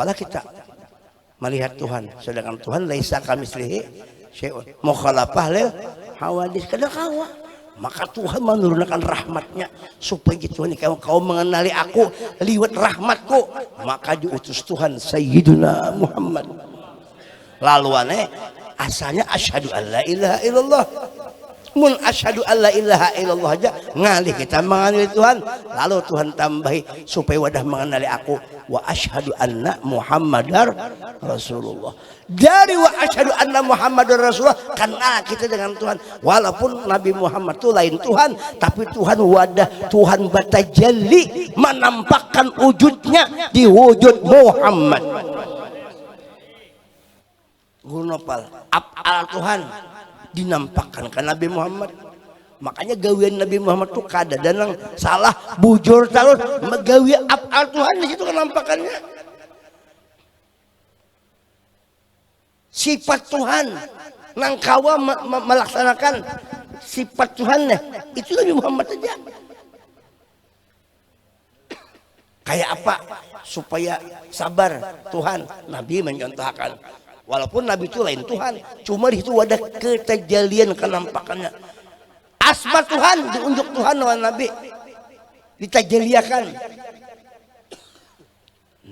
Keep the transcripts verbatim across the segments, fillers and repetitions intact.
Kalah kita melihat Tuhan, sedangkan Tuhan laisa kamislihi syai'un. Mukhalafah lil hawadis, kada kawa. Maka Tuhan menurunkan rahmatnya supaya Tuhan kamu kau mengenali aku liwat rahmatku. Maka diutus Tuhan Sayyiduna Muhammad. Laluannya asalnya asyhadu alla ilaha illallah. Mun asyhadu alla ilaha illallah aja ngalih kita mengenali Tuhan. Lalu Tuhan tambahi supaya wadah mengenali aku. Wa asyhadu anna Muhammadar Rasulullah. Dari wa asyhadu anna Muhammadar Rasulullah kenal kita dengan Tuhan. Walaupun Nabi Muhammad itu lain Tuhan, tapi Tuhan wadah, Tuhan batajalli menampakkan wujudnya di wujud Muhammad. Guru Nopal, af'al Tuhan dinampakkan ke Nabi Muhammad. Makanya gawian Nabi Muhammad tuh kada ada nang salah, bujur terus, magawi af'al Tuhan di situ kenampakannya. Sifat Tuhan nang kawa me- me- melaksanakan sifat Tuhan nih, itu Nabi Muhammad saja. Kayak apa supaya sabar Tuhan? Nabi mencontohkan. Walaupun Nabi itu lain Tuhan, cuma di situ ada ketajalian kenampakannya. Asma Tuhan diunjuk Tuhan oleh Nabi, ditajaliakan.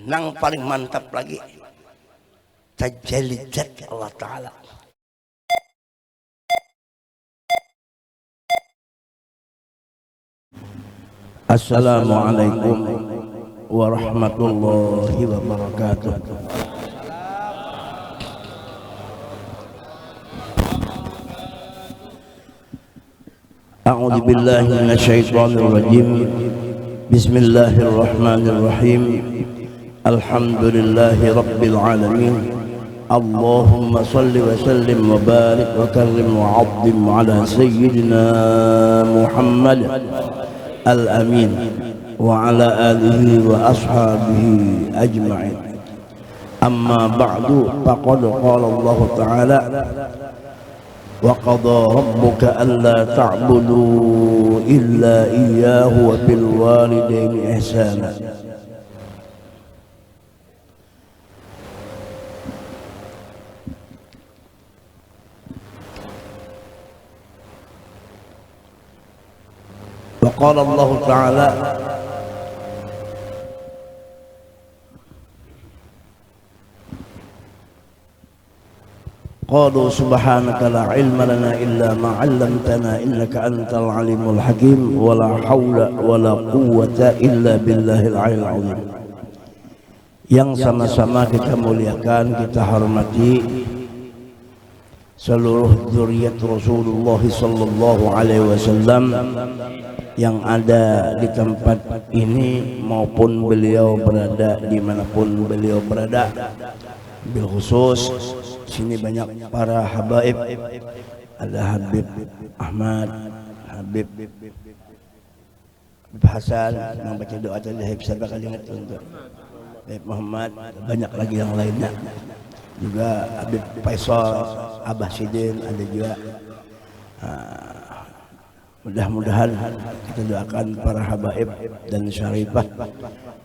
Nang paling mantap lagi, tajalli zat Allah Ta'ala. Assalamualaikum warahmatullahi wabarakatuh. A'udzu billahi minasyaitonir rajim. Bismillahirrahmanirrahim. Alhamdulillahi rabbil alamin. Allahumma salli wa sallim wa barik wa karrim wa azim ala sayyidina Muhammad al-amin wa ala alihi wa ashabihi ajma'in. Amma ba'du, faqad qala Allah Ta'ala, wa qada rabbuka alla ta'budu illa iyyahu wa bil walidaini ihsana. Wa qala Allahu Ta'ala, qalu subhanaka la ilma lana illa ma 'allamtana innaka antal alimul hakim, wa la haula wa la quwwata illa billahil aliyil azim. Yang sama-sama kita muliakan, kita hormati seluruh zuriat Rasulullah sallallahu alaihi wasallam yang ada di tempat ini maupun beliau berada di manapun beliau berada. Bil khusus sini banyak para habaib, ada Habib Ahmad, Habib Habib Hasan, membaca doa tadi, Habib siapa kali ingat untuk Habib Muhammad, banyak lagi yang lainnya. Juga Habib Faisal, Abah Sidin ada juga. Ah, mudah-mudahan kita doakan para habaib dan syarifah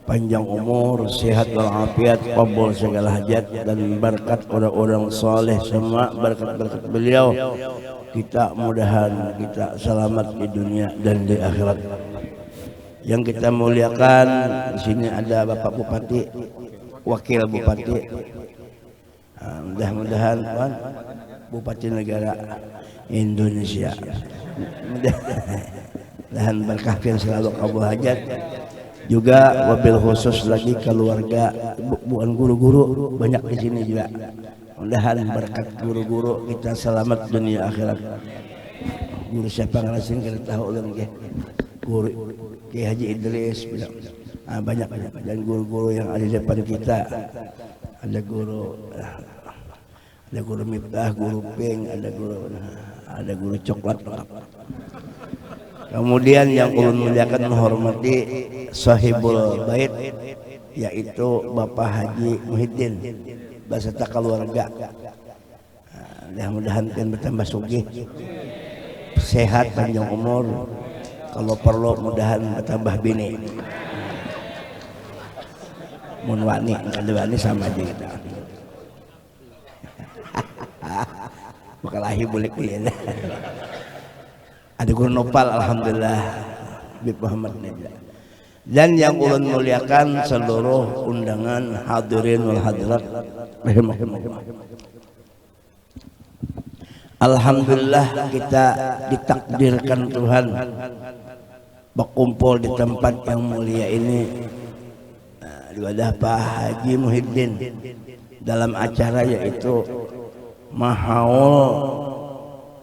panjang umur, sehat walafiat, kabul segala hajat dan berkat orang-orang soleh semua, berkat-berkat beliau kita mudahan kita selamat di dunia dan di akhirat. Yang kita muliakan, di sini ada Bapak Bupati, Wakil Bupati. Ah, mudah-mudahan Tuhan Bupati Negara Indonesia. Mudah-mudahan berkah pian selalu kabul hajat. Juga wabil khusus lagi keluarga bu- bukan guru-guru banyak di sini juga. Mudahan berkat guru-guru kita selamat dunia akhirat. Guru siapa ngaran sini kada tahu ulun ke. Guru Kiai Haji Idris bilang. Ah, banyak, banyak dan guru-guru yang ada di depan kita. Ada guru ada guru Miftah, guru Pink, ada guru ada guru coklat lengkap. Kemudian yang ulun muliakan menghormati sahibul bait yaitu Bapak Haji Muhyiddin beserta keluarga. Nah, mudah-mudahan pian bertambah sugih, sehat, panjang umur. Kalau perlu mudahan bertambah bini. Mun wani, kada wani sama aja kita. Bakalahi bulik dia. Ada guru nopal, alhamdulillah. Habib Muhammad Naja. Dan yang ulun muliakan seluruh undangan hadirin wal hadirat rahimakumullah. Alhamdulillah kita ditakdirkan Tuhan berkumpul di tempat yang mulia ini, nah, di wadah Pak Haji Muhyiddin dalam acara yaitu mahaul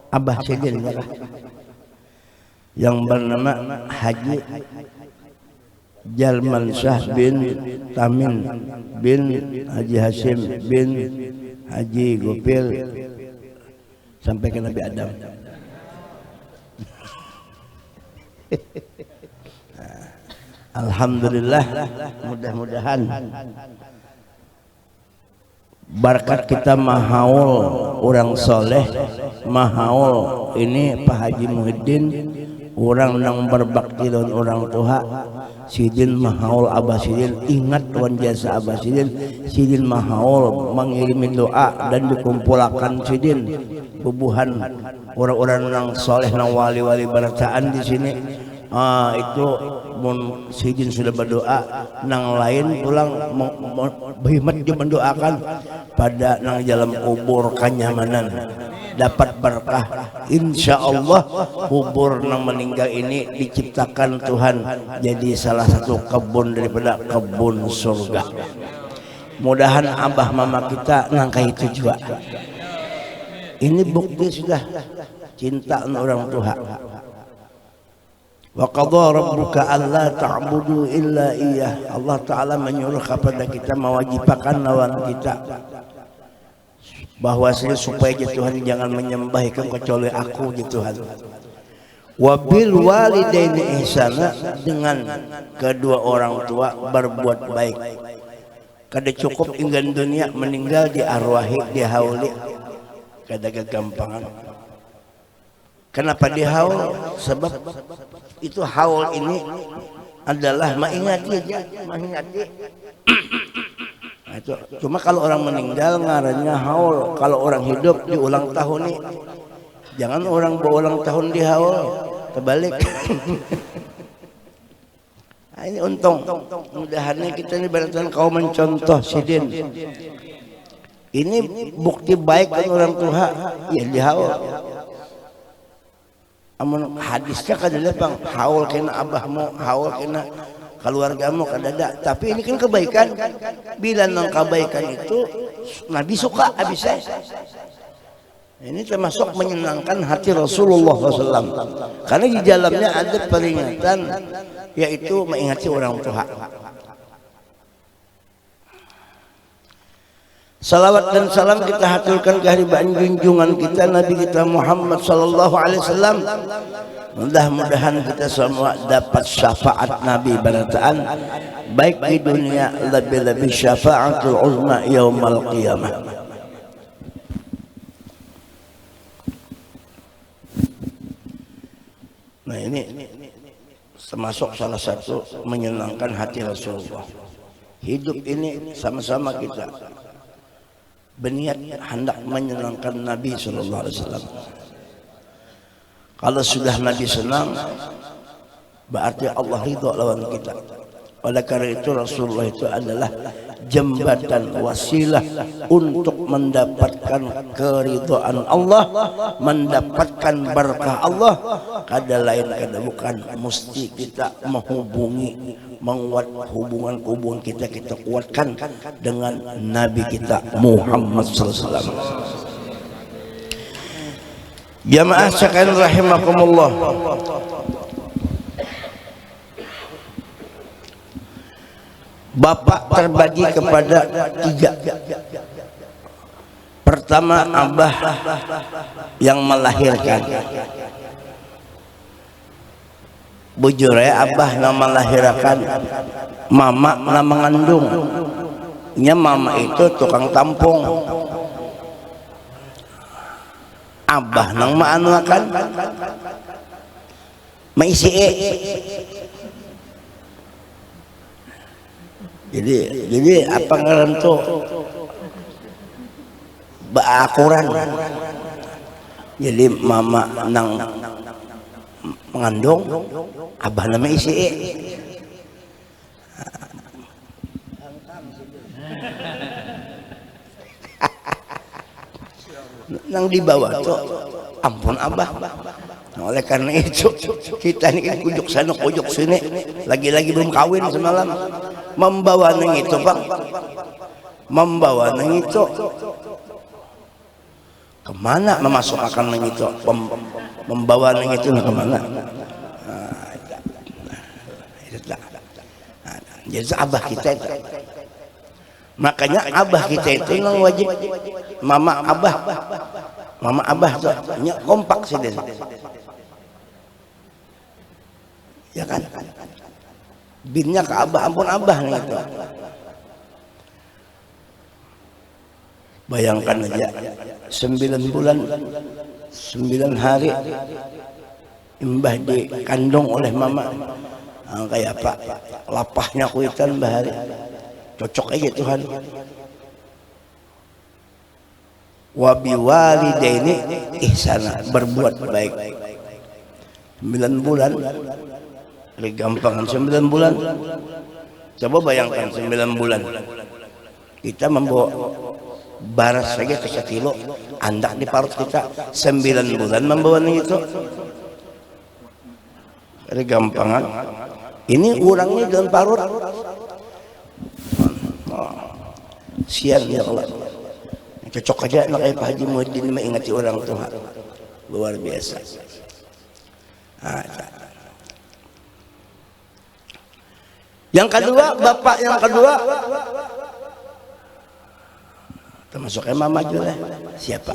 Abah Sidin ya, yang bernama Haji Jalmansyah bin Tamin bin Haji Hasyim bin Haji Gopil sampai ke Nabi Adam. Alhamdulillah, mudah-mudahan Barkat kita mahaul urang soleh, mahaul ini Pak Haji Muhyiddin, urang nang berbakti lawan urang tuha. Sidin mahaul Abah Sidin, ingat wan jasa Abah Sidin. Sidin mahaul mangirimi doa dan dikumpulakan sidin bubuhan urang-urang nang soleh, nang wali-wali barataan di sini. Ah, itu mun sidin sudah berdoa, nang lain pulang me- me- berhimmat juga mendoakan pada nang dalam kubur kenyamanan, dapat berkah. Insya Allah kubur nang meninggal ini diciptakan Tuhan jadi salah satu kebun daripada kebun surga. Mudahan abah mama kita nang kayak itu juga. Ini bukti sudah cinta orang tua. Wa qadha rabbuka alla ta'budu illa iyyah. Allah Ta'ala menyuruh kepada kita, mewajibakan lawan kita bahwasanya supaya je Tuhan jangan menyembah ikam kecuali aku je Tuhan. Wa bil walidaini ihsana, dengan kedua orang tua berbuat baik. Kada cukup inggan dunia, meninggal diarwahi, dihauli. Kada gagampangan. Kenapa dihaul? Sebab itu haul ini adalah mengingati aja, mengingati. Nah, itu. Cuma kalau orang meninggal ngarannya haul, kalau orang hidup diulang tahun nih. Jangan orang berulang tahun dihaul, terbalik. Nah, ini untung. Mudahannya kita ini beratan kau mencontoh sidin. Ini bukti baik kan orang tua, ya dihaul. Amun hadisnya kada ada pang, haul kena abahmu, haul kena keluargamu, kada ada. Tapi ini kan kebaikan. Bila nang kebaikan itu Nabi suka habisnya. Ini termasuk menyenangkan hati Rasulullah sallallahu alaihi wasallam. Karena di dalamnya ada peringatan, yaitu mengingati orang tua. Salawat dan salam kita haturkan kehadiran junjungan kita Nabi kita Muhammad sallallahu alaihi wasallam. Mudah-mudahan kita semua dapat syafaat Nabi barataan, baik di dunia, lebih-lebih syafaatul uzma yaumal qiyamah. Nah, ini termasuk salah satu menyenangkan hati Rasulullah. Hidup ini sama-sama kita berniat hendak menyenangkan Nabi sallallahu alaihi wasallam. Kalau sudah Nabi senang, berarti Allah ridho lawan kita. Oleh karena itu, Rasulullah itu adalah jembatan, wasilah untuk mendapatkan keridhaan Allah, mendapatkan berkah Allah. Kada lain, kada bukan, mesti kita menghubungi, menguat hubungan-hubungan kita, kita kuatkan dengan Nabi kita Muhammad sallallahu alaihi wasallam. Jamaah sekalian rahimakumullah. Bapak terbagi kepada tiga. Pertama, abah yang melahirkan. Bujur ya, abah nang melahirakan, mama nang mengandung. Nya mama itu tukang tampung. Abah nang maanuakan, maisi. Jadi jadi apa ngaran tu, baakuran. Jadi mama nang mengandung, abah nama isi. Nang dibawa tu ampun abah. Nah, oleh karena itu kita ni kujuk sana kujuk sini, lagi-lagi belum kawin semalam, membawa nang itu bang, membawa nang itu kemana, memasukkan nang itu, membawa nang itu nah kemana. Nah, itu, nah, itu, nah, jadi abah kita itu. Makanya abah kita itu nang wajib, mama abah, mama abah tuh nya kompak sih deh, ya kan? Binnya ke abah, ampun abah nih itu. Bayangkan aja, sembilan bulan, sembilan hari imbah dikandung oleh mama. Ah, kayak apa lapahnya kuitan bahari. Cocok aja Tuhan. Wabiwalidaini ihsana, berbuat baik. Sembilan bulan, dari gampangan sembilan bulan. Coba bayangkan sembilan bulan. Kita membawa baras saja ke setilo, andak di parut kita sembilan bulan membawa itu. Ada gampangan. Ini urangnya dalam parut. Oh, sian ya Allah. Cocok aja anak kayak Pak Haji Muhyiddin mengingati orang tua. Luar biasa. Nah, yang kedua, bapak yang kedua, termasuk mama juga. Siapa?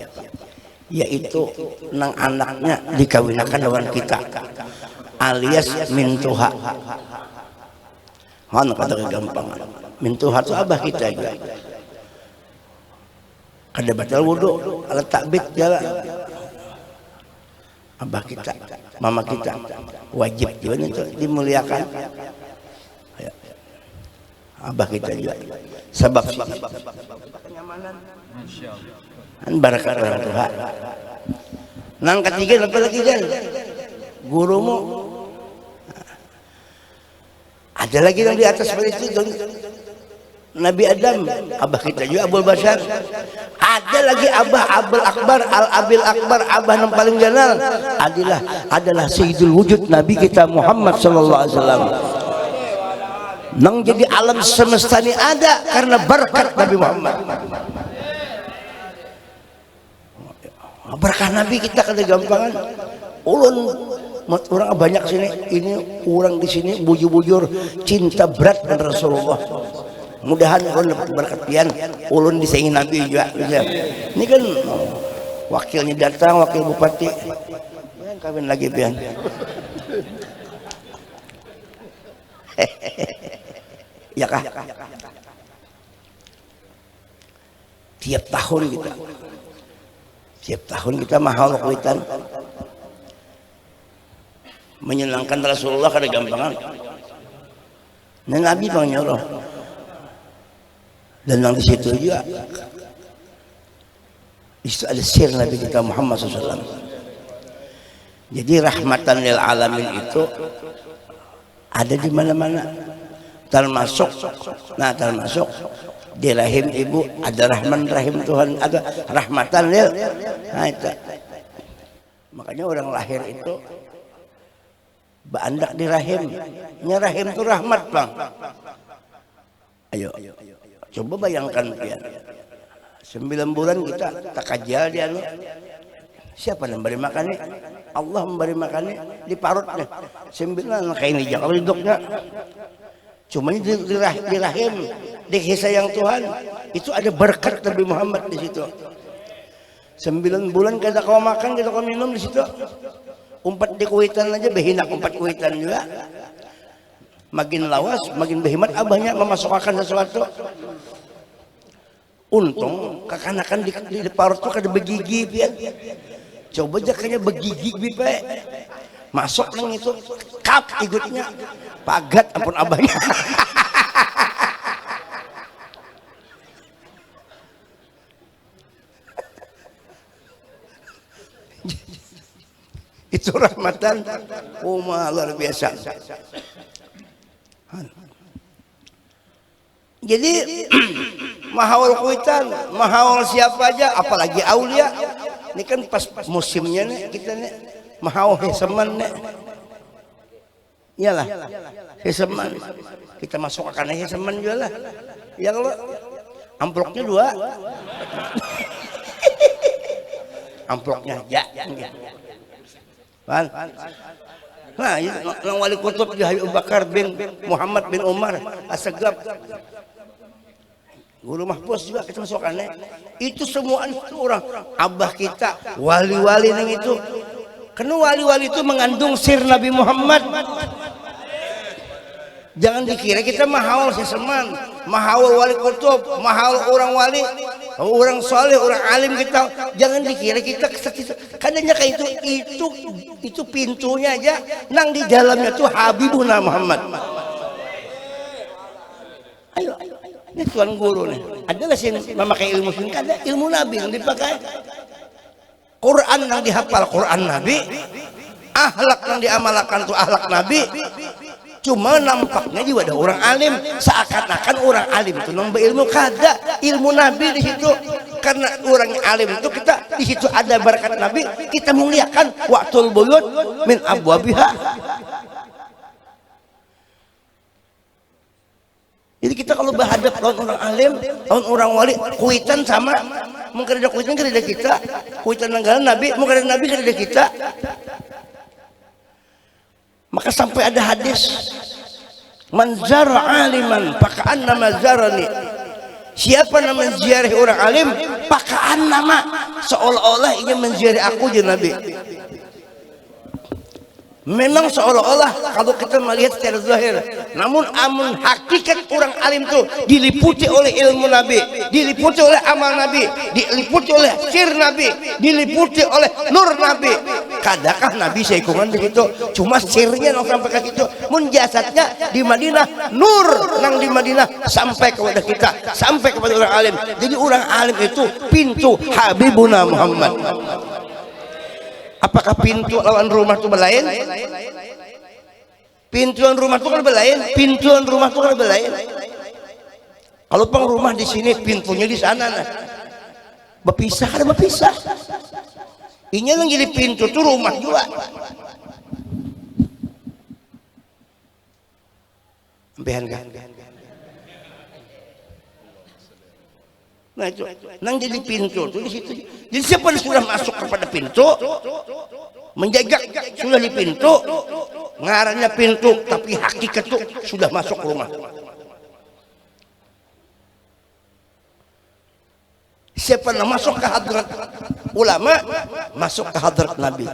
Yaitu nang anaknya dikawinakan lawan kita, alias mintuha. Han, kada kegampangan. Mintuha tu abah kita juga. Kada batal wudhu, alat takbit jala. Abah kita, mama kita, wajib juga itu dimuliakan. Ya. Abah kita juga. Sebab sih. Kan barakat orang tua. Nang ketiga apa lagi kan? Gurumu. Ada lagi yang di atas itu. Nabi Adam, abah kita juga Abul Basar. Ada lagi abah Abul Akbar, Al Abil Akbar, abah yang paling ganal adalah adalah Sayyidul Wujud Nabi kita Muhammad sallallahu alaihi wasallam. Nang jadi alam semesta ini ada karena berkat Nabi Muhammad. Berkah Nabi kita kada gampangan. Ulun, orang banyak sini, ini orang di sini bujur-bujur cinta berat dengan Rasulullah. Mudahan ulun dapat berkat pian, ulun disaingi Nabi juga. Ini kan wakilnya datang, wakil bupati. Pian kawin lagi pian. Ya kah? Tiap tahun kita, tiap tahun kita mahal kuitan menyenangkan Rasulullah kada gampangan. Nah, Nabi pang nyuruh. Dan yang di situ juga di situ ada sir Nabi kita Muhammad sallallahu alaihi wasallam. Jadi rahmatan lil alamin itu ada di mana-mana. Termasuk, nah termasuk di rahim ibu ada rahman rahim Tuhan, ada rahmatan lil. Nah itu. Makanya orang lahir itu baandak di rahim. Nya rahim itu rahmat bang. Ayo, coba bayangkan pian. Sembilan bulan kita takajal di anu. Siapa yang memberi makan ni? Allah memberi makan ni di parut nih. Sembilan kayak ini jangan duduknya. Cuma di, di, rah- di rahim, di kasih sayang Tuhan, itu ada berkat Nabi Muhammad di situ. Sembilan bulan kada kawa makan, kada kawa minum di situ. Umpat di kuitan aja behinak umpat kuitan juga. Makin lawas, makin behimat abahnya memasukkan sesuatu. Untung kakanakan di, di, di parut tuh kada begigi pian. Coba aja kayaknya begigi bipe. Masuk nang itu kap igutnya. Pagat ampun abahnya. Itu rahmatan uma luar biasa. Jadi mahaul kuitan, mahaul siapa aja, apalagi aulia. Ini kan pas musimnya nih kita nih mahaul semen nih. Iyalah, seseman. Kita masuk akan aja seseman juga lah. Ya kalau amplopnya dua. Amplopnya aja. Kan? Nah, itu nang wali kutub di Habib Bakar bin Muhammad bin Umar Asegap. Guru Mahfuz juga kita masuk aneh. Itu semua itu orang abah kita, wali-wali ning itu. Karena wali-wali itu mengandung sir Nabi Muhammad. Jangan dikira kita mahaul seseman, mahaul wali kutub, mahaul orang wali, orang soleh, orang alim kita. Jangan dikira kita kadanya kayak itu. Itu itu pintunya aja, nang di dalamnya tuh Habibuna Muhammad. Ayo, ini tuan guru nih. Ada lah sih memakai ilmu sini, ada ilmu Nabi yang dipakai. Quran yang dihafal Quran Nabi, akhlak yang diamalkan tuh akhlak Nabi. Cuma nampaknya di wadah orang alim, seakan-akan orang alim itu nang berilmu, kada, ilmu Nabi di situ. Karena orang alim itu kita di situ ada berkat Nabi, kita muliakan waktul buyut min abwabiha. Jadi kita kalau berhadap lawan orang alim, lawan orang wali, kuitan sama. Mungkin ada kuitan kada ada kita, kuitan nanggalan Nabi, mungkin ada Nabi kada ada kita. Maka sampai ada hadis, "Man zara aliman fakaannama zarani." Siapa yang menziarahi orang alim, fakaannama, seolah-olah ia menziarahi aku, jar Nabi. Memang seolah-olah kalau kita melihat secara zahir, namun amun hakikat orang alim tu diliputi oleh ilmu Nabi, diliputi oleh amal Nabi, diliputi oleh sir Nabi, diliputi oleh nur Nabi. Kadakah Nabi seikungan di situ? Cuma sirnya nang sampai ke situ. Mun jasadnya di Madinah, nur nang di Madinah sampai kepada kita, sampai kepada orang alim. Jadi orang alim itu pintu Habibuna Muhammad. Apakah pintu lawan rumah tu belain? Pintu lawan rumah tu kan belain. Pintu lawan rumah tu kan belain. Kalau pang rumah di sini, pintunya di sana nah. Berpisah kan berpisah. Inya yang jadi pintu tu rumah juga. Empihan kah? Nah itu, nang jadi pintu tu di situ. Jadi siapa yang sudah masuk kepada pintu, menjajak sudah di pintu, ngarannya pintu, tapi hakikat tu sudah masuk rumah. Siapa yang masuk ke hadrat ulama, masuk ke hadrat Nabi.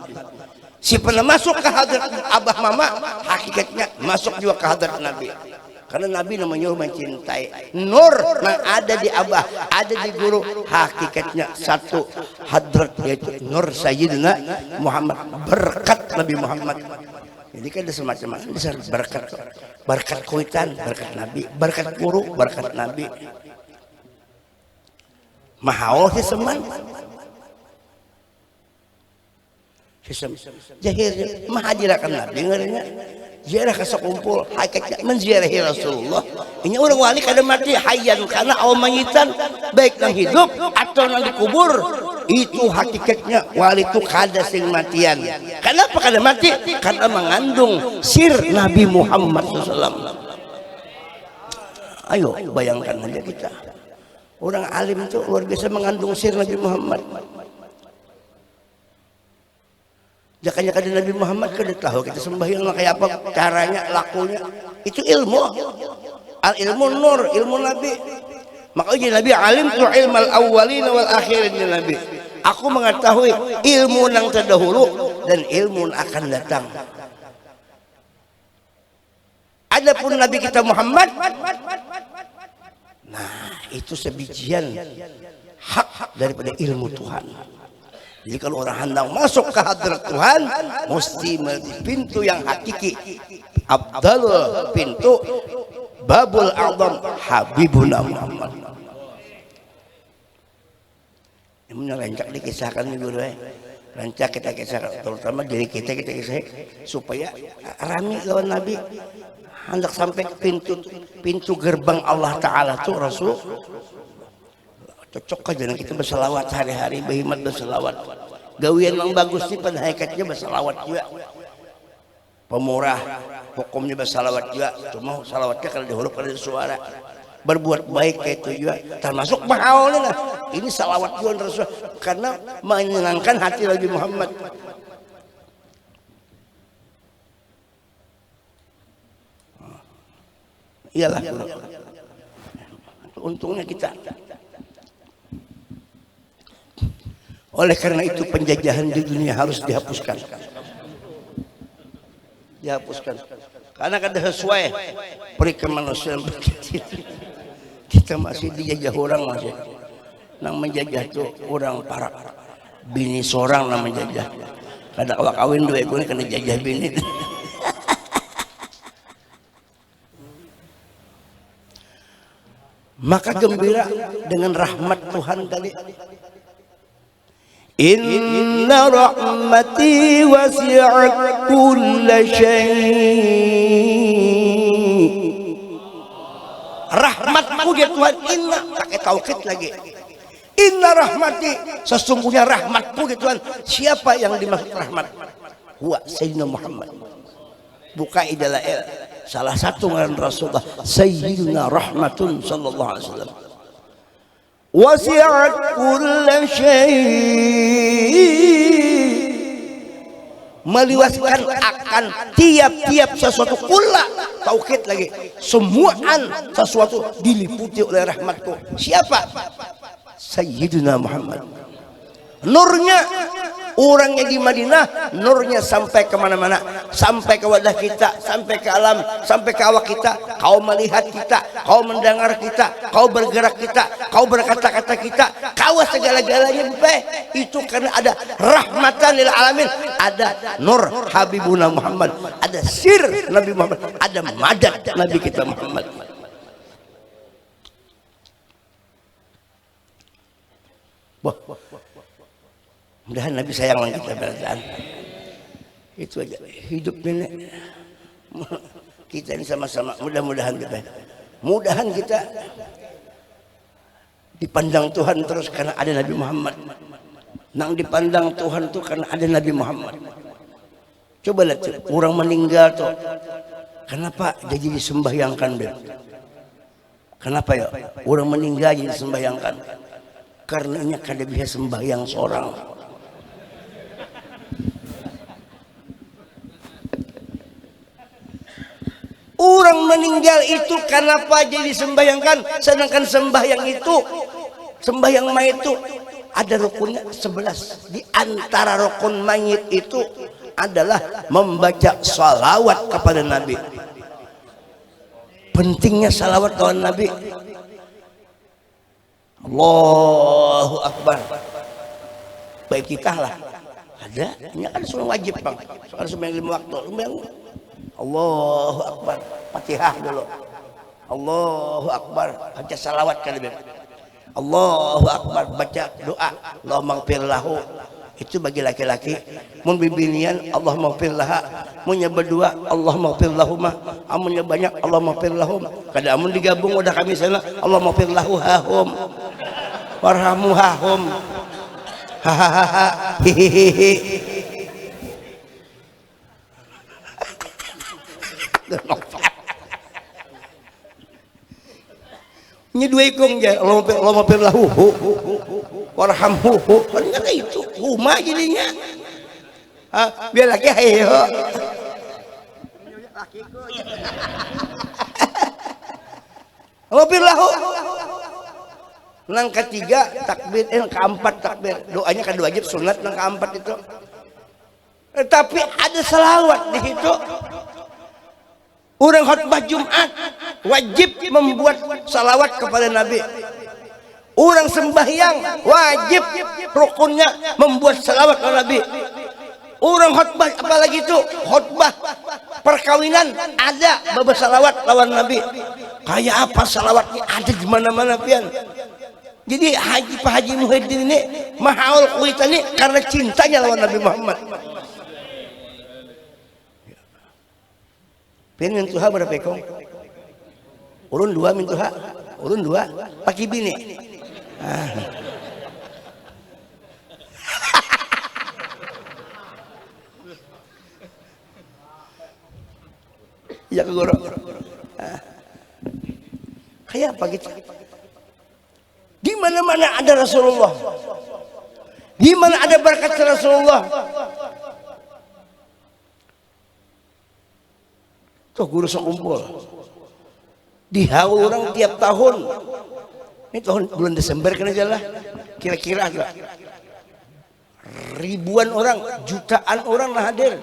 Siapa yang masuk ke hadrat abah mama, hakikatnya masuk juga ke hadrat Nabi. Karena Nabi namanya mencintai. Nur yang ada di abah, ada di guru, hakikatnya satu hadrat, yaitu nur Sayyidina Muhammad, berkat Nabi Muhammad. Jadi kan ada semacam ada berkat, berkat kuitan, berkat Nabi, berkat guru, berkat Nabi. Mahaul sih seman. Sisem. Jahir, mahajirakan Nabi ngarannya. Ziarah ke sekumpul, hakikatnya menziarahi Rasulullah. Ini orang wali kada mati, hayyan karena awal manyitan, baik yang hidup atau yang dikubur. Itu hakikatnya wali itu kada sing matian. Kenapa kada mati? Karena mengandung sir Nabi Muhammad sallallahu alaihi wasallam. Ayo bayangkan aja kita. Orang alim itu luar biasa mengandung sir Nabi Muhammad. Jakanya kada Nabi Muhammad kada tahu kita sembahyang lah kayak apa caranya, lakunya. Itu ilmu. Al ilmu nur, ilmu Nabi. Makanya Nabi alim tu ilmal awwalina wal akhirin, Nabi. Aku mengetahui ilmu nang terdahulu dan ilmu yang akan datang. Adapun Nabi kita Muhammad, nah itu sebijian hak daripada ilmu Tuhan. Jadi kalau orang hendak masuk ke hadrat Tuhan, mesti melalui pintu yang hakiki. Abdal pintu, babul a'zam, Habibuna Muhammad. Ini rancak dikisahkan nih guru eh. Rancak kita kisah, terutama diri kita, kita kisah supaya rami lawan Nabi. Handak sampai ke pintu, pintu gerbang Allah Ta'ala tuh Rasul. Cocok aja nah kita berselawat hari-hari, berhimat berselawat. Gawian yang bagus nih pada hakikatnya berselawat juga. Pemurah, hukumnya bersalawat juga, cuma salawatnya kalau di huruf, kalau di suara. Berbuat baik kayak itu juga, termasuk mahalnya lah. Ini salawat juga Rasul karena menyenangkan hati Nabi Muhammad. Iyalah, untungnya kita. Oleh karena itu, penjajahan di dunia harus dihapuskan. Dihapuskan. Karena kada sesuai perikemanusiaan kita. Kita masih dijajah orang masih. Nang menjajah tuh orang parak. Bini seorang nang menjajah. Kada kawa kawin dua ikut kena jajah bini. Maka gembira dengan rahmat Tuhan tadi. Inna rahmati wasi'at kulla syai. Rahmatku dia Tuhan, inna pakai taukid lagi. Inna rahmati, sesungguhnya rahmatku dia Tuhan. Siapa yang dimaksud rahmat? Huwa Sayyidina Muhammad. Buka idalail. Salah satu ngaran Rasulullah Sayyidina Rahmatun sallallahu alaihi wasallam. Wasi'at kulla syai. Meliwaskan akan tiap-tiap sesuatu, kulla, taukid lagi, semuaan sesuatu diliputi oleh rahmatku. Siapa? Sayyidina Muhammad. Nurnya urangnya di Madinah, nurnya sampai kemana-mana, sampai ke wadah kita, sampai ke alam, sampai ke awak kita, kau melihat kita, kau mendengar kita, kau bergerak kita, kau berkata-kata kita, kau segala-galanya beh. Itu karena ada rahmatan lil alamin, ada nur Habibuna Muhammad, ada sir Nabi Muhammad, ada madad Nabi kita Muhammad. Wah, mudahan Nabi sayang lawan kita berataan. Itu aja. Hidup ini kita ini sama-sama, mudah-mudahan kita, mudahan kita dipandang Tuhan terus karena ada Nabi Muhammad. Nang dipandang Tuhan tuh karena ada Nabi Muhammad. Coba lihat, orang meninggal tuh kenapa jadi disembahyangkan, Beb? Kenapa ya? Orang meninggal jadi sembahyangkan. Karena inya kada bisa sembahyang seorang. Orang meninggal itu kenapa jadi sembahyangkan? Sedangkan sembahyang itu, sembahyang mayit itu ada rukunnya sebelas. Di antara rukun mayit itu adalah membaca salawat kepada Nabi. Pentingnya salawat lawan Nabi. Allahu Akbar. Baik kita lah. Ada, ini kan semua wajib, Bang. Soal sembahyang lima waktu, sembahyang. Allahu Akbar. Fatihah dulu. Allahu Akbar. Baca salawat kali, Beb. Allahu Akbar. Baca doa. Allahumma lahu. Itu bagi laki-laki. Mun bibinian, Allahumma ghfir laha. Munnya berdua, Allahumma ghfir lahuma. Amunnya banyak, Allahumma ghfir lahum. Kada amun digabung udah kami sana, Allahumma ghfir lahu hahum. Warhamu hahum. Hahaha. Hihihihi. Nya dua ikung ja, Allahumma fir, Allahumma fir lahu, hu, hu, hu, hu, warhamhu, hu. Kan kata itu, huma jadinya. Ah, biar lagi ayo. Allahumma fir lahu. Nang ketiga takbir, eh, nang keempat takbir. Doanya kada wajib, sunat nang keempat itu. Tapi ada salawat di situ. Orang khutbah Jumat wajib membuat salawat kepada Nabi. Orang sembahyang wajib rukunnya membuat salawat kepada Nabi. Orang khutbah apalagi itu khutbah perkawinan ada bawa salawat lawan Nabi. Kayak apa salawatnya ada di mana-mana pian. Jadi Haji, Pak Haji Muhyiddin ini mahaul kuitan ini karena cintanya lawan Nabi Muhammad. Pian mintuha berapa ikung? Ulun dua mintuha. Ulun dua. Pakai bini. Ah. Ya ke guru. Ah. Kayak apa gitu? Di mana-mana ada Rasulullah. Di mana ada berkat Rasulullah. Tuh guru sekumpul. Dihaul orang tiap tahun. Ini tahun bulan Desember kena jalan. Kira-kira agak ribuan orang, jutaan orang lah hadir.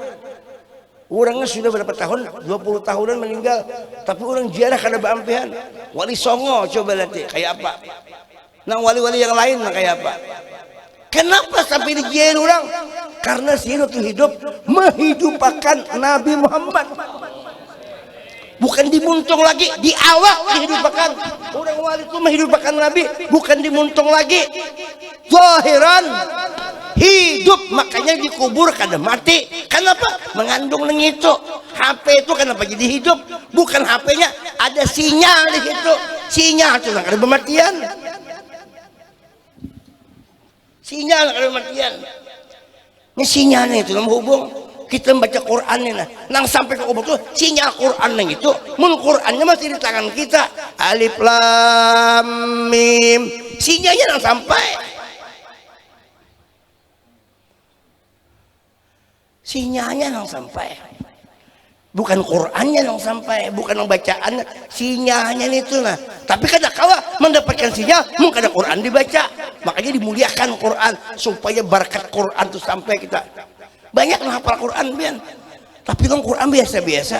Orangnya sudah berapa tahun? Dua puluh tahunan meninggal. Tapi orang ziarah kada baampihan. Wali Songo coba nanti kayak apa? Nang wali-wali yang lain nang kayak apa? Kenapa sampai dijiain orang? Karena si itu hidup menghidupakan Nabi Muhammad. Bukan di muntung lagi, di awak dihidupakan. Orang wali itu menghidupakan Nabi, bukan di muntung lagi. Zahiran hidup, makanya dikubur kada mati. Kenapa? Mengandung nang itu. H P itu kenapa jadi hidup? Bukan H P-nya, ada sinyal di situ. Sinyal itu nang kada bematian. Sinyal nang kada bematian. Ini sinyalnya itu nang hubung. Kita membaca Quran ini nah. Nang sampai ke kubur tuh sinyal Quran nang itu. Mun Qurannya masih di tangan kita. Alif lam mim. Sinyalnya nang sampai. Sinyalnya nang sampai. Bukan Qurannya nang sampai, bukan nang bacaannya, sinyalnya itu nah. Tapi kada kawa mendapatkan sinyal, mun kada Quran dibaca. Makanya dimuliakan Quran supaya berkat Quran tuh sampai kita. Banyak nang hafal Quran pian. Tapi nang Quran biasa-biasa.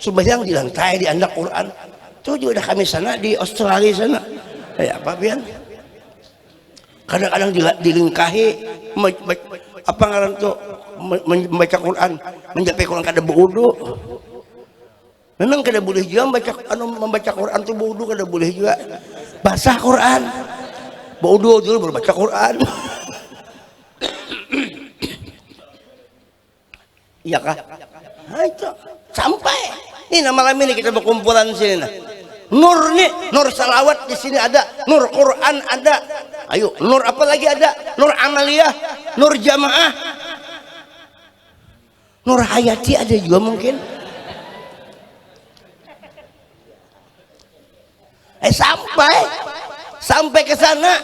Sembahyang di lantai di andak Quran. Tuh juga ada kami sana di Australia sana. Kayak apa pian? Kadang-kadang dila- dilingkahi me- me- apa ngaran tuh me- men- membaca Quran, mencapai Quran kada beudu. Memang kada boleh juga membaca anu membaca Quran tuh beudu kada boleh juga. Basah Quran. Beudu dulu baru baca Quran. Iya kah? Nah, itu sampai. Ini nah, malam ini kita berkumpulan sini nah. Nur nih, nur salawat di sini ada, nur Quran ada. Ayo, nur apa lagi ada? Nur amaliyah, nur jamaah. Nur hayati ada juga mungkin. Eh sampai sampai ke sana.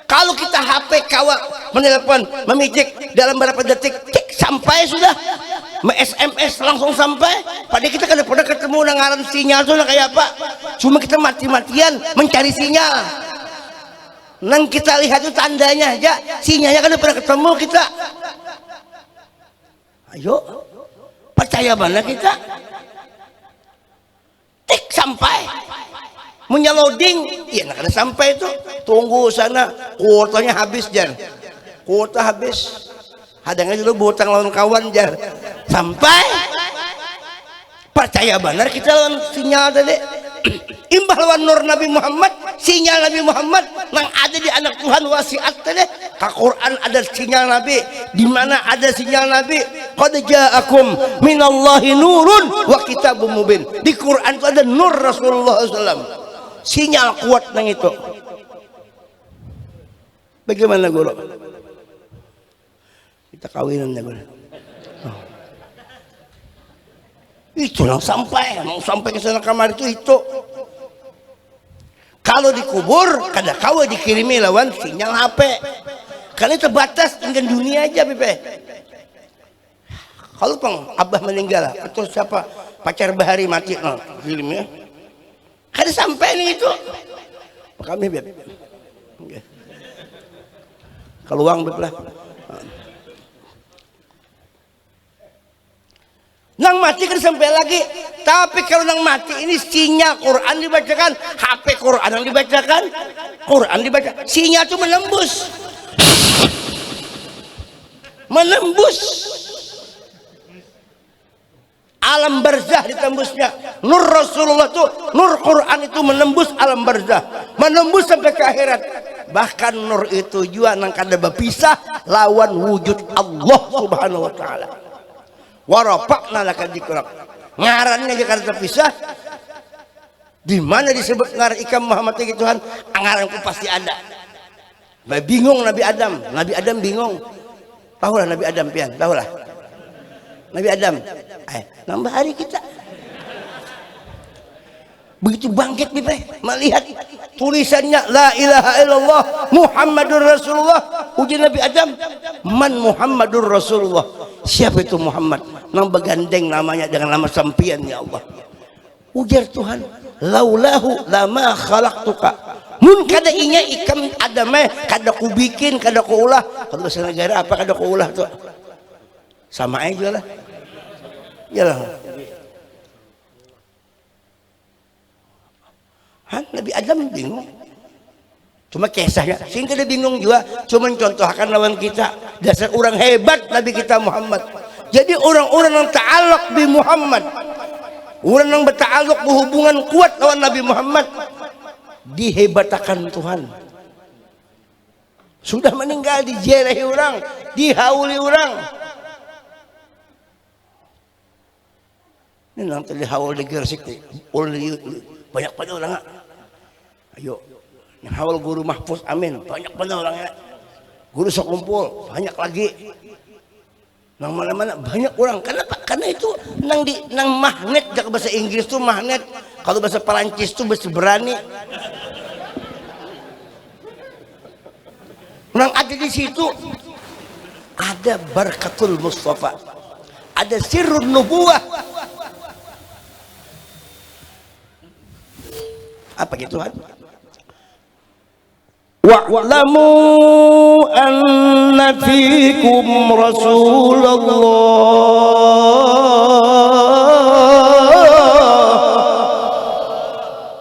Kalau kita H P kawa menelpon, memicik dalam berapa detik, tik sampai sudah. Me-S M S langsung sampai. Padahal kita kada pernah ketemu nang ngaran sinyal tuh nang kayak apa. Cuma kita mati-matian mencari sinyal. Nang kita lihat tuh tandanya aja, sinyalnya kada pernah ketemu kita. Ayo, percaya mana kita? Tik sampai. Munnya loading, iya nah kada sampai itu. Tunggu sana, kuotanya habis jar. Kuota habis. Hadangnya dulu berhutang lawan kawan jar. Sampai. Percaya benar kita lawan sinyal tadi. Imbah lawan nur Nabi Muhammad, sinyal Nabi Muhammad nang ada di anak Tuhan wasiat tadi. Ka Quran ada sinyal Nabi, di mana ada sinyal Nabi? Qad ja'akum minallahi nurun wa kitabum mubin. Di Quran itu ada nur Rasulullah sallallahu alaihi wasallam. Sinyal kuat nang itu. Bagaimana guru? Kita kawinan ya guru. Oh. Itu nang sampai, mau sampai ke sana kamar itu itu. Kalau dikubur, kada kawa dikirimi lawan sinyal H P. Karena terbatas dengan dunia aja, Pipe. Kalau pang abah meninggal atau siapa pacar bahari mati, nah, kirim ya. Kada sampai nih itu. Kami beb. Keluang beb lah. Nang mati kan sampai lagi. Tapi kalau nang mati ini sinyal Quran dibacakan, H P Quran yang dibacakan, Quran dibaca, sinyal itu menembus, menembus. Alam barzah ditembusnya. Nur Rasulullah tu, nur Quran itu menembus alam barzah, menembus sampai ke akhirat. Bahkan nur itu jua nang kada bapisah lawan wujud Allah Subhanahu wa Ta'ala. Warafa'na laka dzikrak. Ngarannya aja kada terpisah. Di mana disebut ngaran ikam Muhammad lagi Tuhan? Ngaranku pasti ada. Bah, bingung Nabi Adam. Nabi Adam bingung. Tahulah Nabi Adam pian, tahulah. Nabi Adam. Eh, nambah hari kita. Begitu bangkit nih, Pak, melihat tulisannya la ilaha illallah Muhammadur Rasulullah. Uji Nabi Adam, "Man Muhammadur Rasulullah?" Siapa itu Muhammad? Nang bagandeng namanya dengan nama sampian, ya Allah. Ujar Tuhan, "Laulahu lama khalaqtuka." Mun kada inya ikam Adam eh, kada kubikin, kada kuulah. Kalau bahasa negara apa kada kuulah tu? Sama aja lah. Yalah. Han, Nabi Adam bingung. Cuma kisahnya, sing kada bingung jua, cuma contohakan lawan kita. Dasar orang hebat Nabi kita Muhammad. Jadi orang-orang yang ta'alluq bi Muhammad, orang yang berta'alluq, berhubungan kuat lawan Nabi Muhammad, dihebatakan Tuhan. Sudah meninggal, dijerehi orang, dihauli orang. Ini nang tadi haul di Gersik nih, ulun di, banyak pada orang. Ayo, nang haul Guru Mahfuz Amin, banyak pada orang ya. Guru Sekumpul, banyak lagi. Nang mana-mana banyak orang. Kenapa? Karena itu nang di nang magnet, jaga bahasa Inggris tuh magnet. Kalau bahasa Perancis tuh besi berani. Nang ada di situ ada barakatul Mustafa, ada sirrun nubuwah. Apa gitu kan? Wa'lamu anna fikum Rasulullah.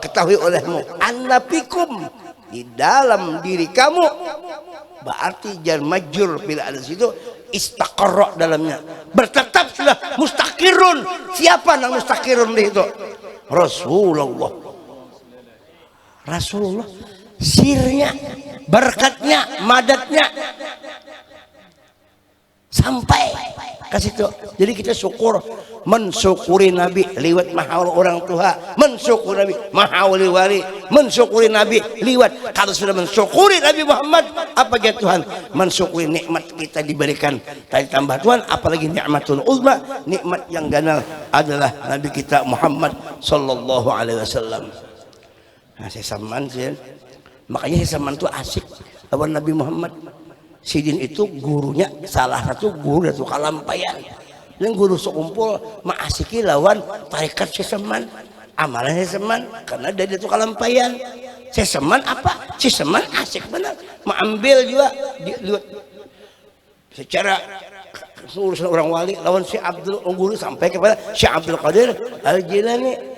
Ketahui olehmu, anna fikum, di dalam diri kamu. Berarti jar majrur bila ada situ, istaqarra dalamnya. Bertetap sudah, mustaqirun. Siapa nang mustaqirun di situ? Rasulullah. Rasulullah. Sirnya, berkatnya, madatnya. Sampai ke situ. Jadi kita syukur, mensyukuri Nabi liwat mahaul orang tua, mensyukuri Nabi mahauli wali, mensyukuri Nabi liwat. Kalau sudah mensyukuri Nabi Muhammad, apa ya Tuhan? Mensyukuri nikmat kita diberikan. Tadi tambah Tuhan, apalagi nikmatul uzma, nikmat yang ganal adalah Nabi kita Muhammad sallallahu alaihi wasallam. Nah, sesaman sih. Makanya sesaman tuh asik lawan Nabi Muhammad. Sidin itu gurunya salah satu guru Datu Kalampayan. Dan guru Sekumpul maasiki lawan tarekat sesaman. Amalan sesaman karena dari Datu Kalampayan. Sesaman apa? Sesaman asik benar. Maambil juga di, liwat secara urusan orang wali lawan si Abdul Unggul sampai kepada si Abdul Qadir Al Jilani.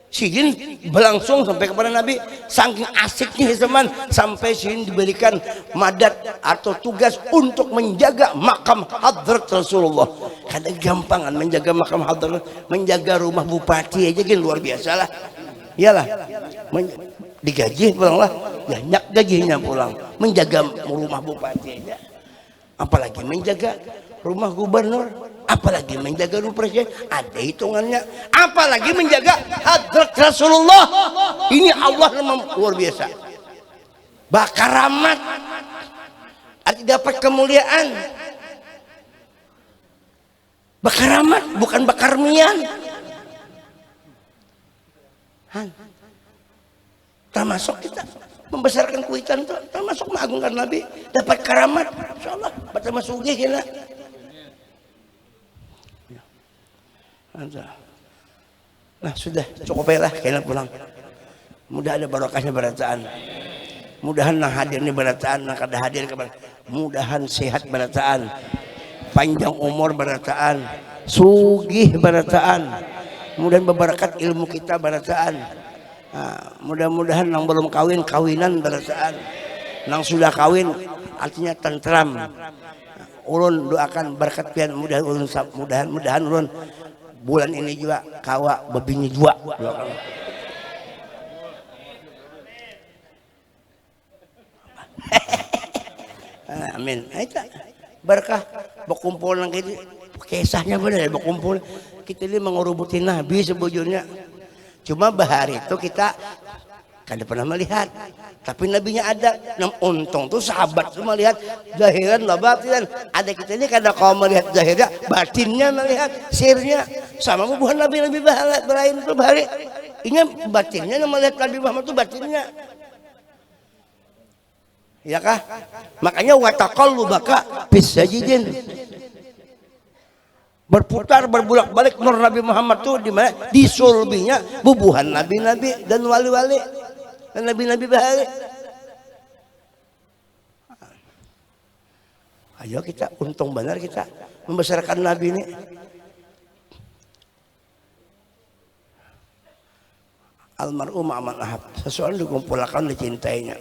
Sidin berlangsung sampai kepada Nabi, saking asiknya zaman sampai sidin diberikan madat atau tugas untuk menjaga makam hadrat Rasulullah. Kada gampangan menjaga makam hadrat, menjaga rumah bupati aja gin luar biasa lah. Iyalah. Men- digaji pulang lah, banyak gajinya pulang, menjaga rumah bupati aja. Apalagi menjaga rumah gubernur, apalagi menjaga rumah presiden. Ada hitungannya. Apalagi menjaga hadrat Rasulullah. Ini Allah memang luar biasa. Bakaramat. Arti dapat kemuliaan. Bakaramat, bukan bakarmian. Han. Termasuk kita membesarkan kuitan tuh, termasuk mengagungkan Nabi, dapat karamat, insya Allah, bertambah sugih kena. Nah, sudah, cukup lah, kena pulang. Mudah ada barokahnya berataan. Mudahan nang hadir ini berataan, nang kada hadir kabar. Mudahan sehat barataan, panjang umur barataan, sugih barataan, mudahan bebarakat ilmu kita barataan. Nah, mudah-mudahan nang belum kawin kawinan barataan, nang sudah kawin artinya tentram. Ulun doakan barakat pian, mudahan ulun mudahan mudahan ulun Bulan ini jua kawa babini dua. Amin. Nah, itu berkah bakumpul nang kini. Kisahnya benar ya, bakumpul. Kita ini mengurubuti Nabi sebujurnya. Cuma bahari itu kita kada pernah melihat. Tapi nabinya ada. Nah, untung tuh sahabat tuh melihat zahiran lah batinan. Ada kita ini kada kau melihat zahirnya, batinnya melihat sirnya. Sama bubuhan nabi-nabi bahala balain tuh bahari. Inya batinnya yang melihat Nabi Muhammad tuh batinnya. Ya kah? Makanya wataqallubaka fis sajidin. Berputar berbulak-balik nur Nabi Muhammad tuh di mana? Di sulbinya bubuhan nabi-nabi dan wali-wali. Dan nabi-nabi bahari. Ayo kita untung benar kita membesarkan nabi ini. Almarhum aman ahab, sesuatu dikumpulakan dicintainya.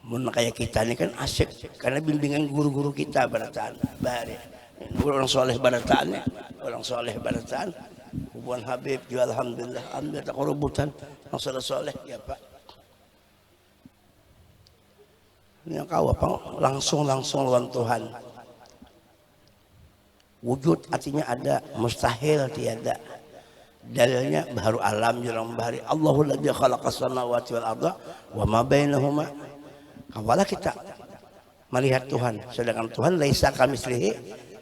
Mun kayak kita ini kan asik karena bimbingan guru-guru kita barataan bahari. Orang soleh barataan ya, orang soleh barataan. Hubungan Habib juga alhamdulillah, alhamdulillah tak kerubutan. Yang soleh soleh ya Pak. Ini kau apa langsung-langsung lawan Tuhan. Wujud artinya ada, mustahil tiada. Dalilnya baharu alam jurang bahari. Allahul ladzi khalaqas samawati wal arda wa ma bainahuma. Kawalah kita melihat Tuhan, sedangkan Tuhan laisa kamislihi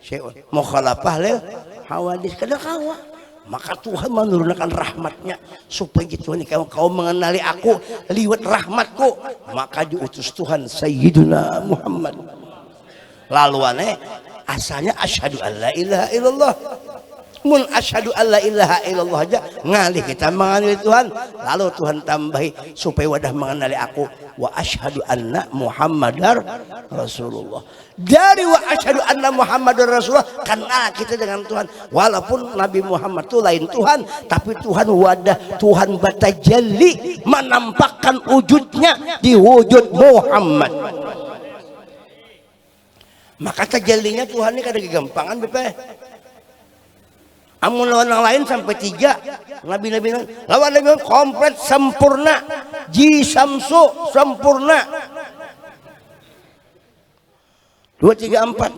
syai'un. Mukhalafah lil hawadis kada kawa. Maka Tuhan menurunkan rahmatnya supaya Tuhan kamu kau mengenali aku liwat rahmatku. Maka diutus Tuhan Sayyiduna Muhammad. Laluan eh asalnya asyhadu alla ilaha illallah. Mun asyhadu alla ilaha illallah aja ngalih kita mengenali Tuhan. Lalu Tuhan tambahi supaya wadah mengenali aku. Wa asyhadu anna Muhammadar Rasulullah. Dari wa asyhadu anna Muhammadar Rasulullah kenal kita dengan Tuhan. Walaupun Nabi Muhammad itu lain Tuhan, tapi Tuhan wadah, Tuhan batajalli menampakkan wujudnya di wujud Muhammad. Maka tajallinya Tuhan ini kada gagampangan bapa. Amun lawan yang lain sampai tiga nabi-nabi lawan nabi komplit sempurna, ji samsu sempurna, dua tiga empat.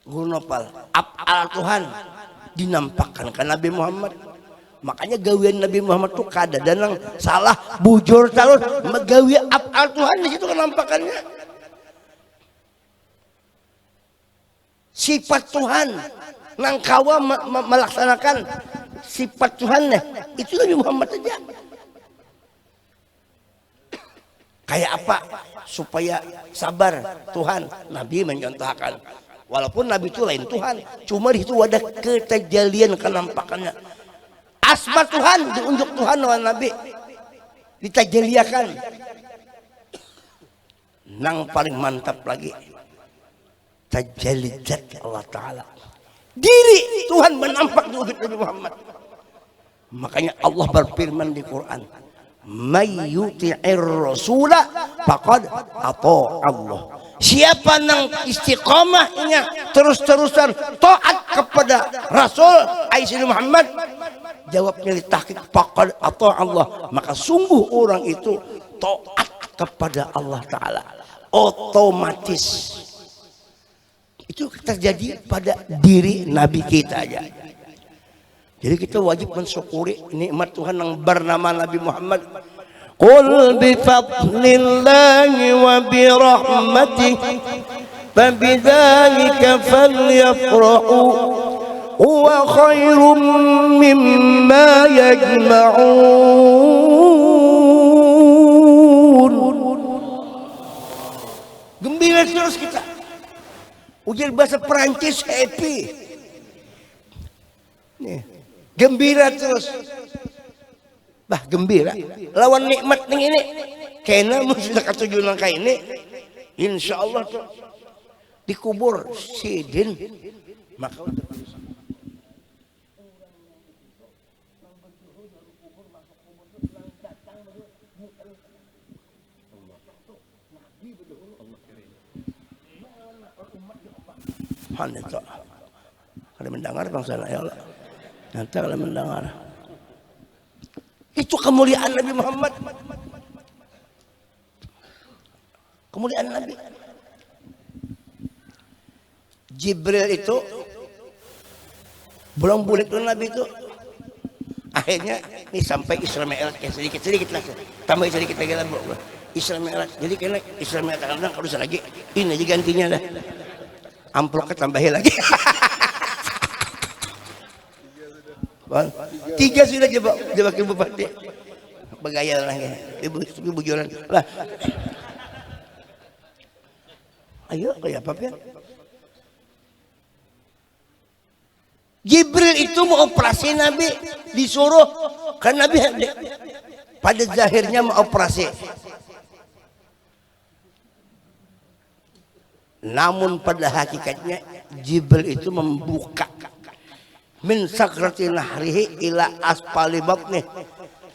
Guru Nopal, af'al Tuhan dinampakkan ke Nabi Muhammad. Makanya gawian Nabi Muhammad tuh kada ada nang salah, bujur terus, gawi af'al Tuhan di situ kenampakannya. Sifat Tuhan nang kawa me- me- melaksanakan sifat Tuhan nih, itu Nabi Muhammad aja. Kayak apa supaya sabar Tuhan? Nabi mencontohkan. Walaupun Nabi itu lain Tuhan, cuma di situ ada ketajalian kenampakannya. Asma Tuhan diunjuk Tuhan oleh Nabi, ditajaliakan. Nang paling mantap lagi, tajalli zat Allah Ta'ala. Diri Tuhan menampak di wujud Nabi Muhammad. Makanya Allah berfirman di Quran, "May yuti'ir rasula faqad ata Allah." Siapa nang istiqomahnya terus-terusan taat kepada Rasul, ai Sayyidina Muhammad, jawabnya ditahkik, "Faqad ata Allah." Maka sungguh orang itu taat kepada Allah Ta'ala. Otomatis itu terjadi pada diri Nabi kita aja. Jadi kita wajib mensyukuri nikmat Tuhan yang bernama Nabi Muhammad. Qul bi fadlillahi wa bi rahmatih fa bidzalika falyafrahu huwa khairum mimma yajma'un. Gembira terus kita. Ujar bahasa Perancis happy. Nih, gembira terus. Bah gembira. Lawan nikmat nih ini. Kena mun sudah katuju nang kayak ini. Insya Allah tuh dikubur sidin. Maka Han itu. Kada mendengar bangsa, ya Allah. Nyata kada mendengar. Itu kemuliaan Nabi Muhammad. Kemuliaan Nabi. Jibril itu belum bulik dulu Nabi itu. Akhirnya ini sampai Isra Mi'raj, ya, sedikit-sedikit lah. Tambah sedikit lagi lah, Bu. Isra Mi'raj. Jadi kena Isra Mi'raj, kadang kalau lagi ini aja gantinya dah. Amplopnya tambahin lagi. Bang, tiga sudah coba, coba ke bupati. Begaya lah ya. Ibu, ibu bujuran. Lah. Ayo, kayak apa, Pian? Jibril itu mau operasi Nabi, disuruh, kan Nabi pada zahirnya mau operasi. Namun pada hakikatnya Jibril itu membuka min sakrati nahrihi ila aspali batnih.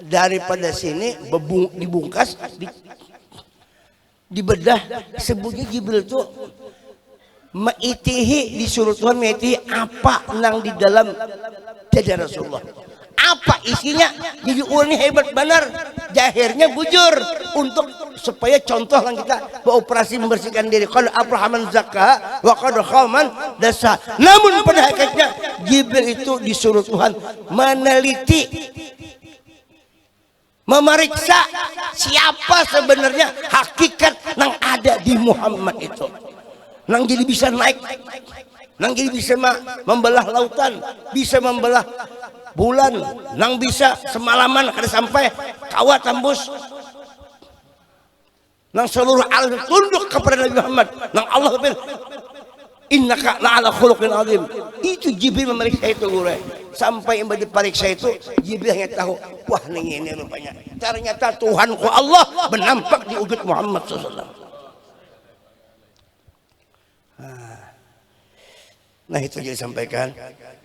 Daripada sini bebung-, dibungkas, di-, dibedah, sebutnya Jibril itu maitihi, disuruh Tuhan maitihi apa nang di dalam dada Rasulullah. Apa isinya? Jadi urang ni hebat banar. Jahirnya bujur untuk supaya contoh lah kita beroperasi membersihkan diri. Qad aflaha man zakkaha wa qad khaba man dassaha. Namun pada hakikatnya Jibril itu disuruh Tuhan meneliti, memeriksa siapa sebenarnya hakikat nang ada di Muhammad itu. Nang jadi bisa naik, nang jadi bisa ma-, membelah lautan, bisa membelah bulan, nang bisa semalaman kada sampai kawa tambus. Nang seluruh alam tunduk kepada Nabi Muhammad. Nang Allah bin, "Innaka la'ala khuluqin azim." Itu Jibril memeriksa itu, guru. Sampai yang diperiksa itu, Jibril hanya tahu, "Wah, ning ini rupanya." Ternyata Tuhanku Allah menampak di wujud Muhammad sallallahu alaihi wasallam. Nah. Nah, itu jadi sampaikan.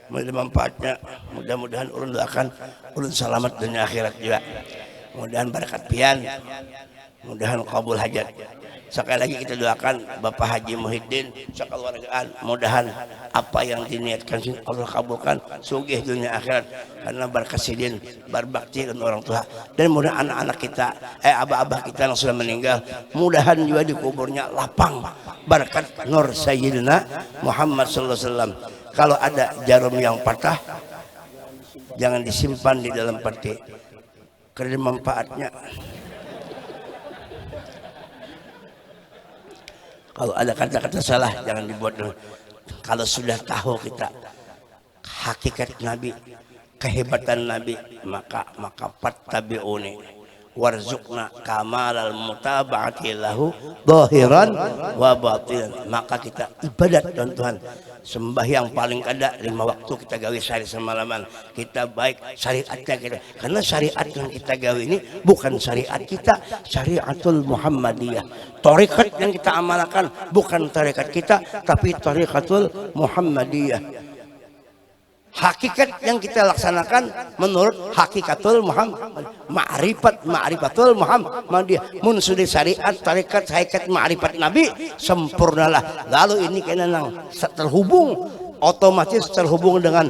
Mudah manfaatnya. Mudah-mudahan ulun doakan ulun salamat dunia akhirat juga. Mudahan barakat pian. Mudahan kabul hajat. Sekali lagi kita doakan Bapak Haji Muhyiddin sekeluargaan. Mudahan apa yang diniatkan sini Allah kabulkan. Sugih dunia akhirat. Karena barakat sidin berbakti dan orang tua. Dan mudah anak-anak kita, eh, abah-abah kita yang sudah meninggal, mudahan juga di kuburnya lapang berkat nur Sayyidina Muhammad sallallahu alaihi wasallam. Kalau ada jarum yang patah, jangan disimpan di dalam peti. Kada ada manfaatnya. Kalau ada kata-kata salah, jangan dibuat. Kalau sudah tahu kita hakikat Nabi, kehebatan Nabi, maka, maka fattabi'uni warzuqna kamalal mutaba'ati lahu zahiran wa batinan. Maka kita ibadat lawan Tuhan. Sembahyang paling kada lima waktu kita gawi sehari semalaman. Kita baik syariatnya kita. Karena syariat yang kita gawi ini bukan syariat kita, syariatul Muhammadiyah. Tarekat yang kita amalkan bukan tarekat kita, tapi tarekatul Muhammadiyah. Hakikat yang kita laksanakan menurut hakikatul Muhammad, ma'rifat, ma'rifatul Muhammadiyah. Mun sudah syariat, tarekat, hakikat, ma'rifat Nabi, sempurnalah. Lalu ini kena nang sa-, terhubung, otomatis terhubung dengan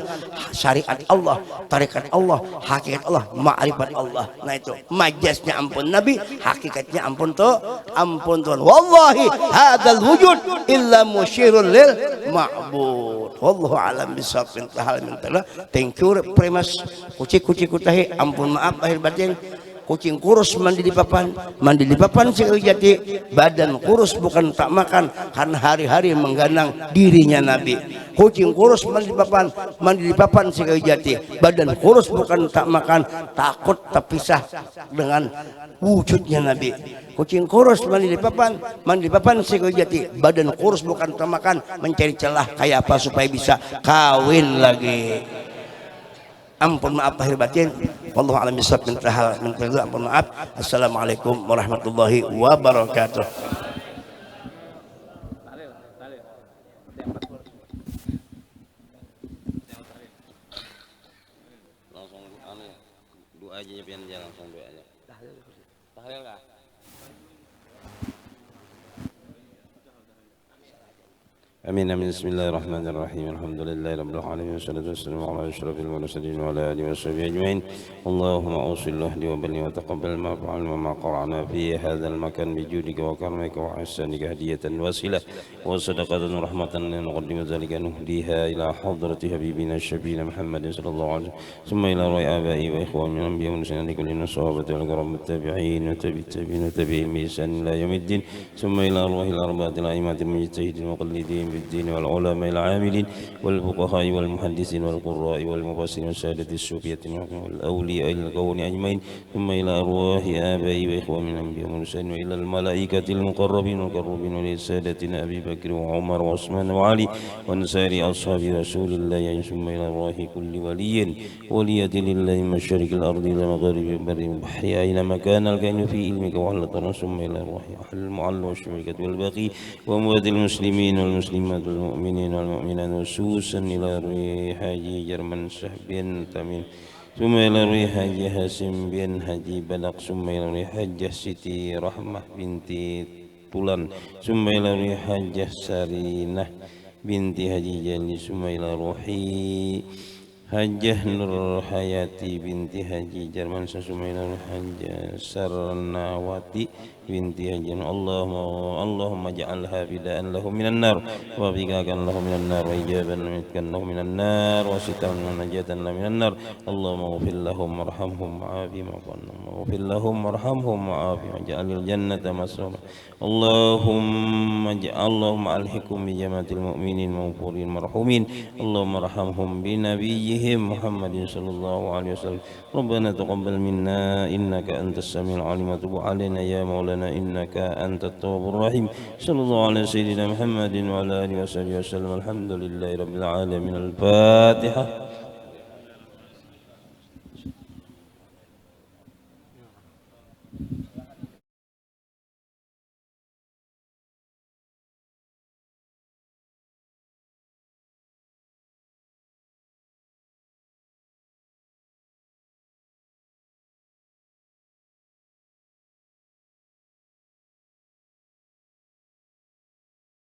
syariat Allah, tarekat Allah, hakikat Allah, ma'rifat Allah. Nah, itu majasnya ampun Nabi, hakikatnya ampun tu, ampun Tuhan. Wallahi hadzal wujud illa musyirun lil ma'bud. Wallahu a'lam bishawab. Minta hal minta. Thank you, Premas. Kucing, kucing kutahi. Ampun maaf lahir batin. Kucing kurus mandi di papan, mandi di papan si kayu jati, badan kurus bukan tak makan karena hari-hari mengganang dirinya Nabi. Kucing kurus mandi di papan, mandi di papan si kayu jati, badan kurus bukan tak makan, takut terpisah dengan wujudnya Nabi. Kucing kurus mandi di papan, mandi di papan si kayu jati, badan kurus bukan tak makan, mencari celah kayak apa supaya bisa kawin lagi. Ampun maaf lahir batin. Wallahu a'lam bishawab. Minta hal, minta dulu ampun maaf. Assalamualaikum warahmatullahi wabarakatuh. Langsung anu ya, doa aja ya, pian aja langsung doa aja. Tahlil kah? Tahlil kah? Amin, amin. Bismillahirrahmanirrahim. Alhamdulillahirabbil alamin. Wassalatu wassalamu ala asyrafil mursalin wa ala alihi wa sahbihi ajmain. Allahumma ausil ahdi wa bani wa taqabbal ma fa'alna wa ma qara'na fi hadzal makan bi judika wa karamika wa ihsanika hadiyatan wasilah wa sadaqatan wa rahmatan lana nuqaddimu dzalika nuhdiha ila hadrati habibina syafiina Muhammadin sallallahu alaihi wasallam. Summa ila ruhi abai wa ikhwani min anbiya wa mursalin wa kulli sahabati wal kiram tabi'in wa tabi'it tabi'in wa tabi'in bi ihsan ila yaumiddin. Summa ila ruhil arba'atil a'immatil mujtahidin muqallidin bid din wal ulama'il amilin wal fuqaha'i wal muhaddisin wal qurra'i wal mufassirin wa sadatis sufiyatil wal awliya'il kauni ajmain. Summa ila ruhi abai wa ikhwani min anbiya wa mursalin wa ilal malaikatil muqarrabin wal qarrabin wa ila sadatina Abi Bakr wa Umar wa Utsman wa Ali wa ansari ashabi Rasulillah. Summa ila ruhi kulli waliyin wa waliyatin lillahi masyariqil ardi ila magharibi barri bahri aina makan al kainu fi ilmika wa Allah ta'ala. Summa ila ruhi ahlil mu'alla wa syurikati wal baqi wa amwatil muslimin wal muslimat wal mu'minin wal mu'minat khususan ila ruhi Haji Jarman Syah bin Tamim. Summa ila ruhi Haji Hasim bin Haji Badak. Summa ila ruhi Hajah Siti Rahmah binti Tulan. Summa ila ruhi Hajah Sarinah binti Haji Jali. Summa ila ruhi Hajah Nur Hayati binti Haji Jarman. Summa ila ruhi Hajah Sarnawati binti Haji Jarman. Allahumma, Allahumma ja'alha fidaan lahu minan nar wa fikakan lahu minan nar wa hijaban wa itqan lahu minan nar wa sitran wa najatan lahu minan nar. Allahumma ghfir lahum warhamhum wa'afihim wa'fu anhum. Allahumma ghfir lahum warhamhum wa'afihim waj'alil jannata maswahum. Allahumma ja-, Allahumma alhiqhum bi jamatil mu'minin maghfurin marhumin. Allahumma arhamhum bi nabiyyihim Muhammadin sallallahu alaihi wasallam. Rabbana taqabbal minna innaka antas samiul alim wa tub alaina ya maulana innaka antat tawwabur rahim. Sallallahu ala sayyidina Muhammadin wa ala alihi wa sahbihi wasallam. Alhamdulillahi rabbil alamin. Al-Fatihah.